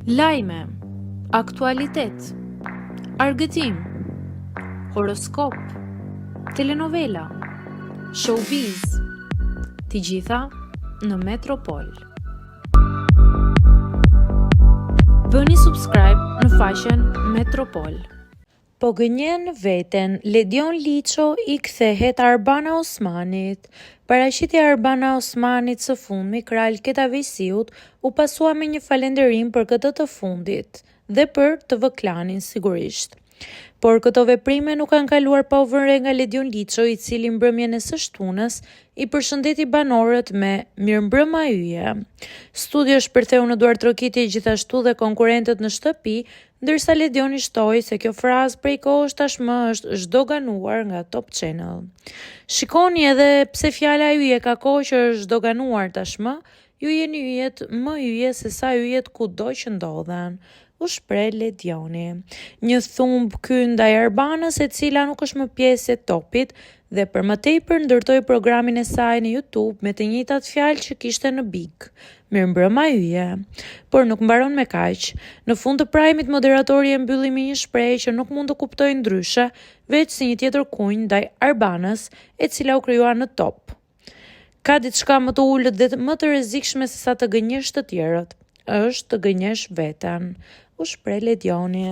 Lajme, aktualitet, argëtim, horoskop, telenovela, showbiz, të gjitha në Metropol. Bëni subscribe në faqen Metropol. Po gënjen veten, Ledion Liço i kthehet Arbana Osmanit. Paraqitja e Arbana Osmanit së fundmi krah Alketa Vejsiut u pasua me një falenderim për këtë të fundit dhe për TV Klanin sigurisht. Por këto veprime nuk kanë kaluar pa u vënë re nga Ledion Liço, i cili mbrëmjen e së shtunës i përshëndeti banorët me Mirëmbrëma yje. Studio shpërtheu në duartrokitje gjithashtu dhe konkurrentët në shtëpi Ndërsa Ledioni shtoi se kjo frazë prej kohësh tashmë është zhdoganuar nga Top Channel. Shikoni edhe pse fjala yje ka kohë që është zhdoganuar tashmë, ju jeni yjet më yje se sa yjet kudo që ndodhen, u shpreh Ledioni. Një thumb ky ndaj Arbanës e cila nuk është më pjesë e Topit dhe për më tepër ndërtoi programin e saj në YouTube me të njëjtat fjalë që kishte në Big. Mirëmbrëma yje. Por nuk mbaron me kaq. Në fund të prajmit moderatori e mbylli me një shprehje që nuk mund të kuptohej ndryshe, veç si një tjetër kunj ndaj Arbanës, e cila u krijua në Top. Ka diçka më të ulët dhe më të rrezikshme se sa të gënjesh të tjerët, është të gënjesh veten, u shpreh Ledioni.